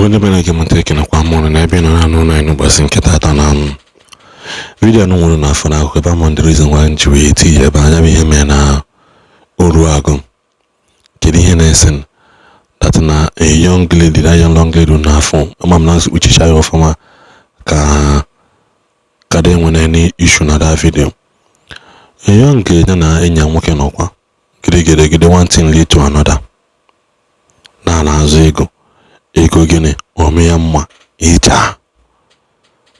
Igbo ndị bịara ege m ntị, ekenekwa m ụnụ n'ebe ị nọ na-anụ ụlọ anyị n'ụbọchị nke taata. Na video anụ nwere n'afọ n'akụkọ ebe ama the reason why m ji wee tinye ebe anya bụ ihe mere na Uruagu. Kedu ihe na-ese that na a young lady, that young long lady n'afọ ama m na uchicha ya ọfụma ka kada enwere any issue na that video. A young girl ya na enyi ya nwoke nọkwa gịrịgịrịgịrị, one thing lead to another, na na-azụ ego. Ego gịnị? Ome ya mma ịja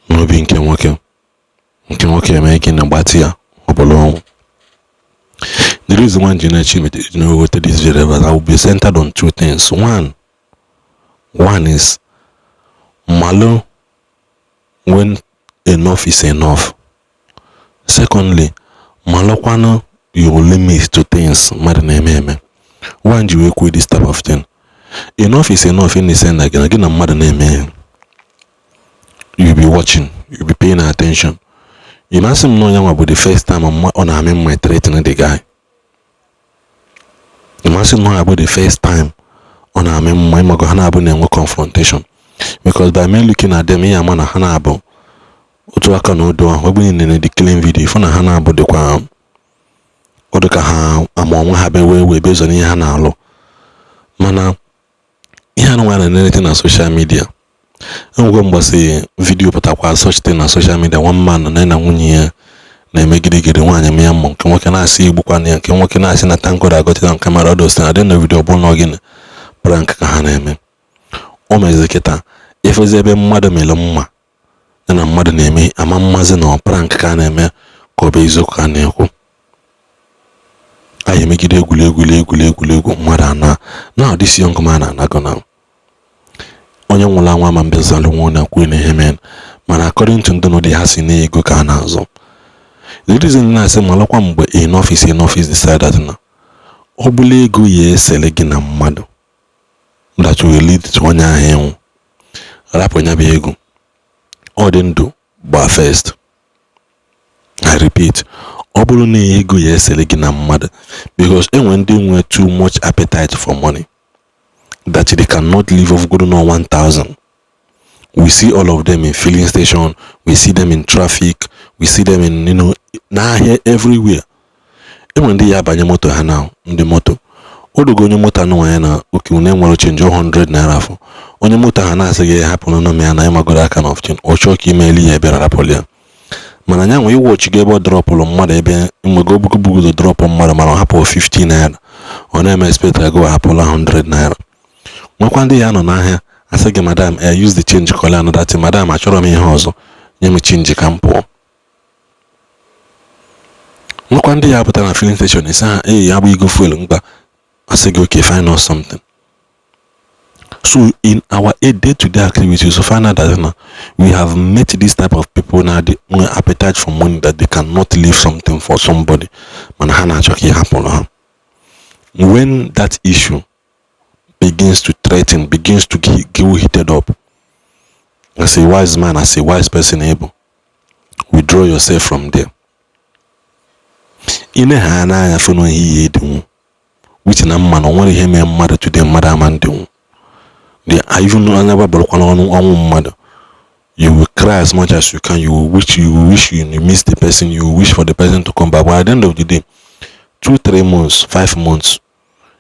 n'obi nke nwoke, nke nwoke eme gịnị? Gbatị ya ọ bụla ọnwụ. The reason why na-echi weta this video, I will be centered on two things. One is malụ when enough is enough. Secondly, malụkwanụ your limit to things mmadụ na-eme eme. One ji wee kwuo this type of thing, enough is enough in the sense that gị na mmadụ na-eme, you be watching, you be paying attention. Ị masị m na onye nwa bụ the first time ọ na-amị mma threaten the guy. Ị masị m na ọ bụ the first time ọ na-amị mma. Ịmago ha na-abụ na-enwe confrontation, because by me looking at them, ihe ama na ha na-abụ otu aka na odo ahụ ebe niile na the clean video ifụ na ha na-abụ dịkwa ọ dị ka ha ama onwe ha be wee wee bezo n'ihe ha na-alụ. Mana ihe anụ nwa na-enelete na social media, enwego mgbasị video pụtakwa such thing na social media. One man na nwunye ya na-eme gịrịgịrị, nwaanyị eme ya mmụ, nke nwoke na-asị igbukwana ya, nke nwoke na-asị na thank God agọtịta nke mara ọdụ na adị na video bụ na gịnị, prank ka ha na-eme. O mezi kịta ifezi ebe mmadụ mere mma ya na mmadụ na-eme ama mmazi na prank ka a na-eme ka ọ bụ eziokwu ka a na-ekwu. Anyị emegide egwuregwu egwuregwu mmadụ ana. Now this young man anago now. Onye nwụrụ anwụ ama mbezalụ nwa na kwuo na ihe mere, mana according to ndị nọ ha si na ego ka a na-azụ. The reason na-asị malụkwa mgbe enough is enough is decide that na ọ bụla ego ya esele gị na mmadụ that will lead to onye ahụ ịnwụ, rapụ ya bụ ego. Ọ dị ndụ gbaa first. I repeat, ọ bụrụ na ego ya esele gị na mmadụ, because enwere ndị nwe too much appetite for money that they cannot live off good no 1000. We see all of them in filling station, we see them in traffic, we see them in n'ahịa everywhere. Enwere ndị ya abanye moto ha na ndị moto odogo onye moto anụ ya na oke unu enwere change 100 naira afọ onye moto ahụ na-asị gị hapụ n'ụlọ ya na ịmagoro aka na ọfchin ọ chọọ ka imeli ya ebịara rapụrụ ya. Mana nya nwe iwọchi gị ebe ọ dropụrụ mmadụ, ebe nwego bugubugudo drop mmadụ, mana ọ hapụ 50 naira, ọ na-eme expect ka go hapụla 100 naira. Nwekwa ndị ya nọ n'ahịa asị gị, "Madam, I use the change collect another thing." "Madam, achọrọ m ihe ọzọ, nye m change ka m pụọ." Nwekwa ndị ya pụtara na filling station, isi ha ee ya bụ igo fuel mkpa, asị gị, "Okay, find us something." So in our day-to-day activities, we find out that now we have met this type of people now, the appetite for money that they cannot leave something for somebody, mana ha na-achọ ka ihe hapụrụ ha. When that issue begins to threaten, begins to get heated up, as a wise man, as a wise person able withdraw yourself from there. Ị na-ha n'anya fụ na ihe edinwu which na mma na o nwere ihe mee mmadụ today, mmadụ ama ndịnwu the even anya gbabụrụkwa ọnụ ọnwụ mmadụ. You will cry as much as you can, you will wish you miss the person, you will wish for the person to come back, but at the end of the day, 2, 3 months, 5 months,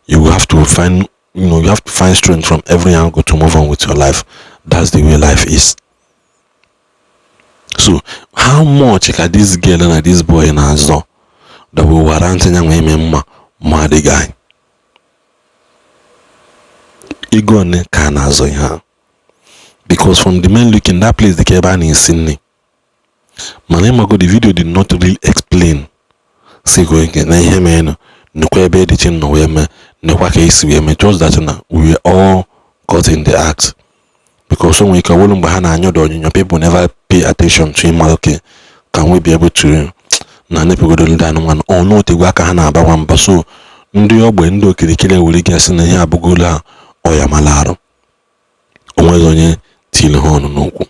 you will have to find you know you have to find strength from every angle to move on with your life. That's the way life is. So how much ka this girl na this boy na-azọ that will warrant ya nwe ime mma ma the guy? Ego one ka a na-azọ ihe a? Because from the men looking that place dị ka ebe a na-esi nri, mana ịmago the video did not really explain si go na ihe mere nekwa ebe dị chi nọ wee mee, nekwa ka esi wee mee. Just that na we were all caught in the act, because o nwere ike ọ bụrụ mgbe ha na-anyọdọ onyonyo, people never pay attention to ịma, okay, can we be able to na nepụgodo ndị anụmanụ ọnụ otegwe aka ha na-abawa mba. So ndị ogbe ndị okirikiri ewere gị asị na ihe abụgola ha ọya mala arụ, onweghị onye tiri ha ọnụ n'okwu.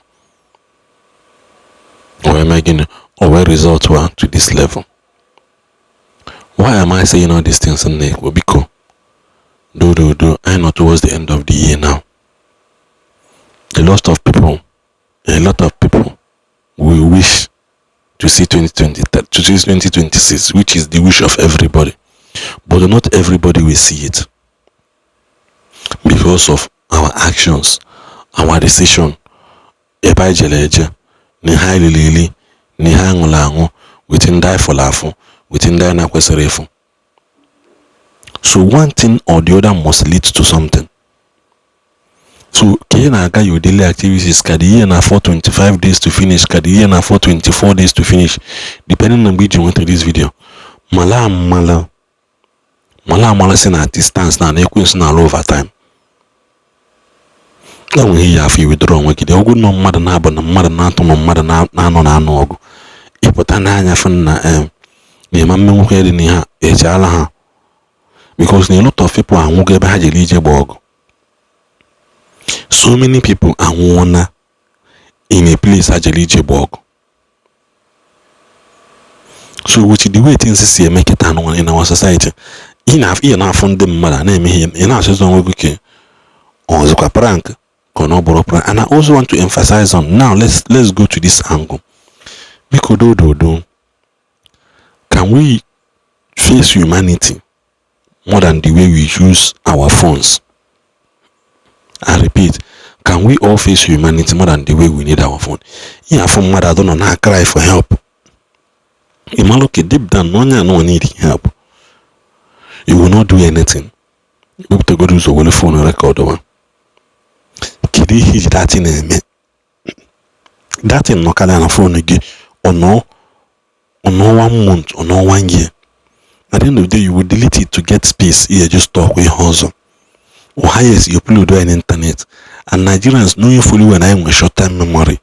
O wee mee gịnị? O wee result wa to this level. Why am I saying all these things m na-ekwu? Biko dododo, anyị nọ towards the end of the year now. A lot of people will wish to see 2020 to see 2026, which is the wish of everybody, but not everybody will see it because of our actions, our decision, ebe anyị jere eje na ihe anyị liri eli na ihe anyị ṅụrụ aṅụ, with ndị anyị fụrụ afụ, with ndị anyị na-kwesịrị ịfụ. So one thing or the other must lead to something. So ka ị na-aga your daily activities, ka the year na 425 days to finish, ka the year na 424 days to finish, depending na mgbe iji nweta this video, mala amala, mala amala si na distance na ekwensu na-alụ overtime na nweghị ihe afọ iwedoro onwe gị dị ọgwụ nọ mmadụ na-abụ na mmadụ na-atụ ma mmadụ na-anọ na-anụ ọgụ ịpụta n'anya fụ na na-eme mmenwukwe dị n'ihe a echeala ha, because na a lot of people anwụgo ebe ha jere ije gba ọgụ. So many people anwụọna in a place ha jere ije gba ọgụ. So with the way things si eme kịta nọ in our society, ị na-afụ ndị mmadụ a na-eme ihe, ị na-asịzi onwe gị ka ọzọkwa prank ka ọ na ọ bụrụ prank. And I also want to emphasize on now, let's go to this angle. Biko, dododo, can we face humanity more than the way we use our phones? I repeat, can we all face humanity more than the way we need our phone? Ihe afọ mmadụ adọ nọ na cry for help, ị mara okay, deep down na onye anọ need help, you will not do anything. Wepụtagoro ụzọ were phone record wa. Kedu ihe iji that thing na-eme? That thing nọkarịa na phone gị, ọnọ ọnọ one month, ọnọ one year. At the end of the day, you will delete it to get space ihe just talk ihe ọzọ, or highest, you upload on internet. And Nigerians, knowing fully well na nwere short term memory,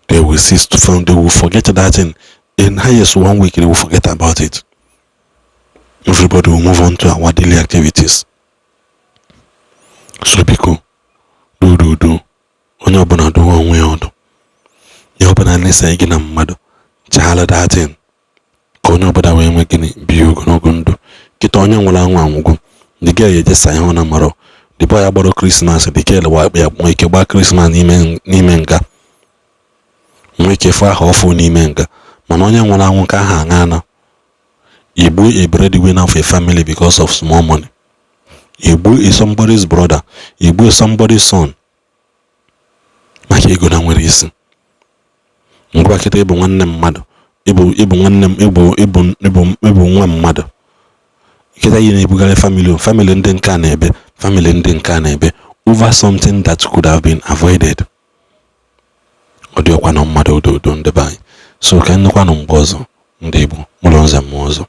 they will cease to phone, they will forget that thing. In highest one week, they will forget about it. Everybody will move on to our daily activities. So biko, dododo, onye ọbụla dowe onwe ya ọdụ, ihe ọbụla na-ese gị na mmadụ, chaala that thing, ka onye ọbụla wee nwee gịnị, bie ogologo ndụ. Kịta onye nwụrụ anwụ anwụgo. The girl ejesa ihe ọ na marọ. The boy agbaro Christmas, the girl ya nwee ike gbaa Christmas n'ime nga, nwee ike fụ aha ọfụ n'ime nga. Mana onye nwụrụ anwụ nke ahụ aṅana igbu a breadwinner of a family because of small money, igbu a somebody's brother, igbu somebody's son maka ego na nwere isi. Ngwa kịta, ịbụ nwanne mmadụ, ịbụ nwanne m, ịbụ nwa mmadụ. Kịta ihe na-ebugharị family, family ndị nke a na-ebe, family ndị nke a na-ebe over something that could have been avoided. Ọ dị ọkwa na mmadụ ododo ndị be anyị. So ka nnukwanụ mgbe ọzọ, ndị Igbo mụrụ nze mmụọ ọzọ.